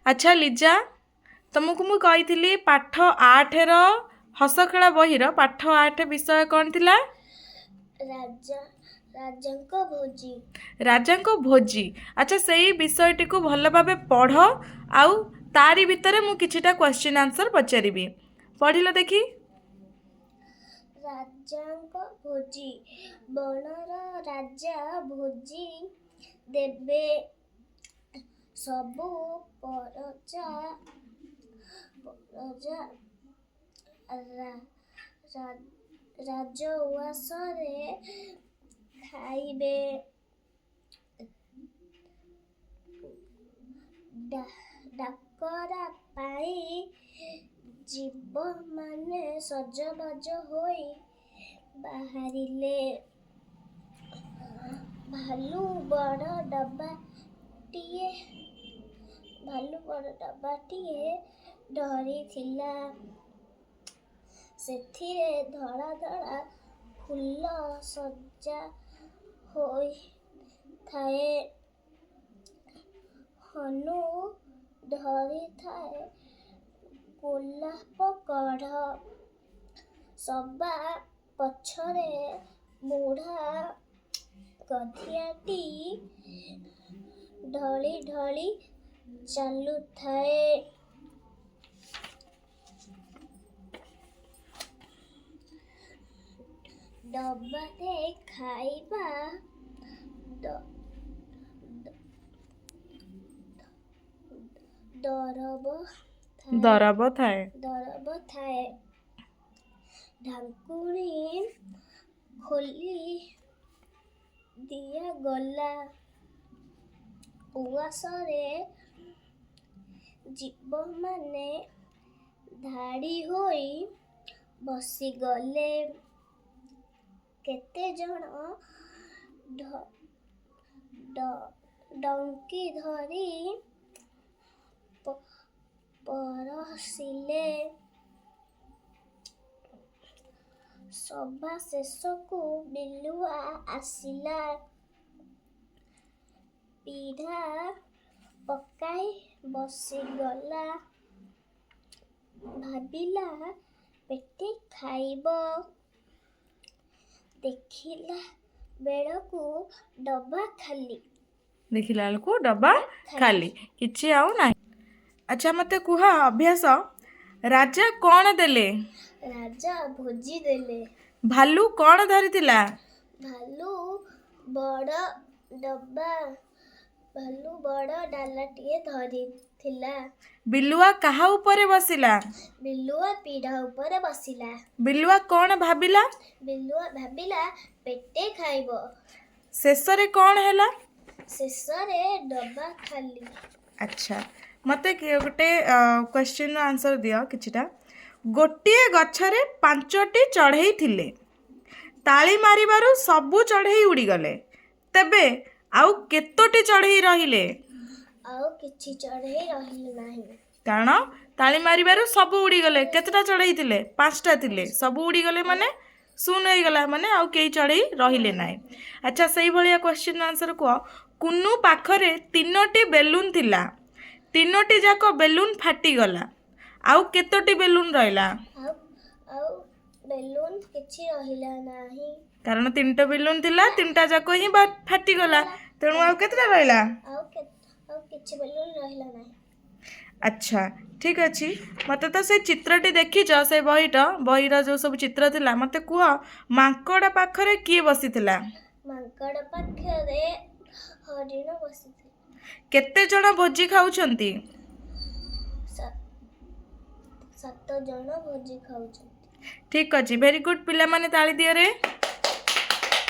ଆଚ୍ଛା ଲିଜା, ତମକୁ ମୁଁ କହିଥିଲି ପାଠ 8ର ହସଖେଳା ବହିର ପାଠ 8 ବିଷୟ କ'ଣ ଥିଲା? ରାଜା ରାଜାଙ୍କ ଭୋଜି। ରାଜାଙ୍କ ଭୋଜି। ଆଚ୍ଛା, ସେଇ ବିଷୟଟିକୁ ଭଲ ଭାବେ ପଢ଼ ଆଉ ତାରି ଭିତରେ ମୁଁ କିଛିଟା କ୍ୱେଶ୍ଚିନ୍ ଆନ୍ସର୍ ପଚାରିବି। ପଢ଼ିଲ ଦେଖି। ରାଜାଙ୍କ ଭୋଜି। ବଣର ରାଜା ଭୋଜି ଦେବେ। ସବୁ ପରଜା ରାଜଉଆସରେ ଖାଇବେ। ଡାକରା ପାଇ ଜୀବମାନେ ସଜବାଜ ହୋଇ ବାହାରିଲେ। ଭାଲୁ ବଡ଼ ଡବାଟିଏ ଧରିଥିଲା। ସେଥିରେ ଧଳା ଧଳା ଫୁଲ ସଜା ହୋଇଥାଏ। ହନୁ ଧରିଥାଏ ଗୋଲାପ କଢ଼। ସବା ପଛରେ ବୁଢ଼ା ଗଧିଆଟି ଢଳି ଢଳି ଚାଲୁଥାଏ। ଡବାରେ ଖାଇବା ଦରବ ଥାଏ। ଦରବ ଥାଏ। ଦରବ ଥାଏ। ଢାଙ୍କୁଣୀ ଖୋଲି ଦିଆଗଲା। ଉଆସରେ ଜୀବମାନେ ଧାଡ଼ି ହୋଇ ବସିଗଲେ। କେତେଜଣ ଡଙ୍କି ଧରି ପରଷିଲେ। ସବା ଶେଷକୁ ବିଲୁଆ ଆସିଲା। ପିଢ଼ା ପକାଇ ବସିଗଲା। ଭାବିଲା ପେଟେ ଖାଇବ। ଦେଖିଲା ବେଳକୁ ଡବା ଖାଲି। ଦେଖିଲା ବେଳକୁ ଡବା ଖାଲି, କିଛି ଆଉ ନାହିଁ। ଆଚ୍ଛା, ମୋତେ କୁହ ଅଭ୍ୟାସ, ରାଜା କ'ଣ ଦେଲେ? ରାଜା ଭୋଜି ଦେଲେ। ଭାଲୁ କ'ଣ ଧରିଥିଲା? ଭାଲୁ ବଡ଼ ଡବା ଭାଲୁ ବଡ଼ ଡାଲାଟିଏ ଧରିଥିଲା। ବିଲୁଆ କାହା ଉପରେ ବସିଲା? ବିଲୁଆ ପିଢ଼ା ଉପରେ ବସିଲା। ବିଲୁଆ କ'ଣ ଭାବିଲା? ବିଲୁଆ ଭାବିଲା ପେଟେ ଖାଇବ। ଶେଷରେ କ'ଣ ହେଲା? ଶେଷରେ ଡବା ଖାଲି। ଆଚ୍ଛା, ମୋତେ ଗୋଟେ କ୍ୱେଶ୍ଚିନ୍ର ଆନ୍ସର୍ ଦିଅ କିଛିଟା। ଗୋଟିଏ ଗଛରେ 5ଟି ଚଢ଼େଇ ଥିଲେ। ତାଳି ମାରିବାରୁ ସବୁ ଚଢ଼େଇ ଉଡ଼ିଗଲେ। ତେବେ ଆଉ କେତୋଟି ଚଢ଼େଇ ରହିଲେ? ଆଉ କିଛି ଚଢ଼େଇ ରହିଲେ ନାହିଁ। କାରଣ ତାଳି ମାରିବାରୁ ସବୁ ଉଡ଼ିଗଲେ। କେତେଟା ଚଢ଼େଇ ଥିଲେ? 5ଟା ଥିଲେ। ସବୁ ଉଡ଼ିଗଲେ ମାନେ ଶୂନ ହେଇଗଲା, ମାନେ ଆଉ କେହି ଚଢ଼େଇ ରହିଲେ ନାହିଁ। ଆଚ୍ଛା, ସେଇଭଳିଆ କ୍ୱେଶ୍ଚିନ୍ ଆନ୍ସର୍ କୁହ। କୁନୁ ପାଖରେ 3ଟି ବେଲୁନ୍ ଥିଲା। 3ଟି ଯାକ ବେଲୁନ୍ ଫାଟିଗଲା। ଆଉ କେତୋଟି ବେଲୁନ୍ ରହିଲା? ଆଉ ବେଲୁନ୍ କିଛି ରହିଲା ନାହିଁ। କାରଣ 3ଟା ବେଲୁନ୍ ଥିଲା, 3ଟା ଯାକ ହିଁ ଫାଟିଗଲା। ତେଣୁ ଆଉ କେତେଟା ରହିଲା? ଆଉ କିଛି ବେଲୁନ୍ ରହିଲା ନାହିଁ। ଆଚ୍ଛା, ଠିକ୍ ଅଛି। ମୋତେ ତ ସେ ଚିତ୍ରଟି ଦେଖିଛ, ସେ ବହିର ଯେଉଁ ସବୁ ଚିତ୍ର ଥିଲା, ମୋତେ କୁହ ମାଙ୍କଡ଼ ପାଖରେ କିଏ ବସିଥିଲା? ମାଙ୍କଡ଼ ପାଖରେ ହରିଣ ବସିଥିଲା। କେତେ ଜଣ ଭୋଜି ଖାଉଛନ୍ତି? 7 ଜଣ ଭୋଜି ଖାଉଛନ୍ତି। ଠିକ୍ ଅଛି, ଭେରି ଗୁଡ୍। ପିଲାମାନେ ତାଳି ଦିଅରେ।